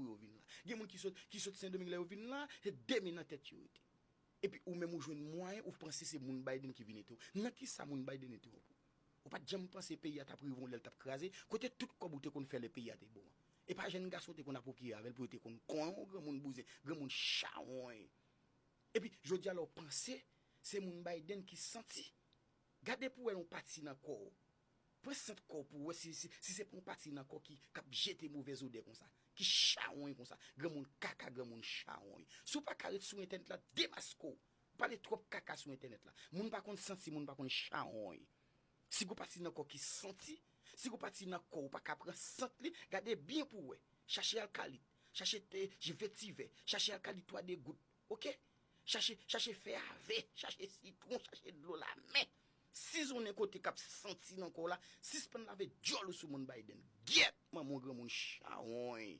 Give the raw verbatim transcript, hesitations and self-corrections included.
yo vin la. Gen moun ki sot, ki sot Sendomeng, lè yo vin la, se de men nan tèt yo rete. Epi ou menm ou jwenn mwayen, ou panse se moun Biden ki vin ete w. Nan kisa moun Biden ete w pou? Ou pa t janm panse peyi a t ap rive yon lè l t ap kraze? Kote tout kòb ou te konn fè lè peyi a te bon an? E pa jèn gason te konn apwopriye avè l pou yo te konn konn yon granmoun bouzen, granmoun chawony. Epi jodi a lè w panse se moun Biden ki santi. Gade pou w wè yon pati nan kò w. Pran sant kò w pou w wè si, si, si se pa yon pati nan kò ki k ap jete movèz odè konsa, ki chawony konsa, granmoun kaka, granmoun chawony. Si w pa ka ret sou entènèt la, demaske w. Ou pale twòp kaka sou entènèt la. Moun pa konn santi, moun pa konn chawony. Si gon pati nan kò ki santi, si gon pati nan kò ou pa ka pran sant li, gade byen pou w wè. Chache alkalit, chache te, vetivè, chache alkalit twa de gout, oke? Chache, chache fè ave, chache sitwon, chache dlo lamè. Si zonnen kote k ap santi nan kò w la, sispann lave dyòl ou sou moun Biden. Gyèt, manman w granmoun chawony.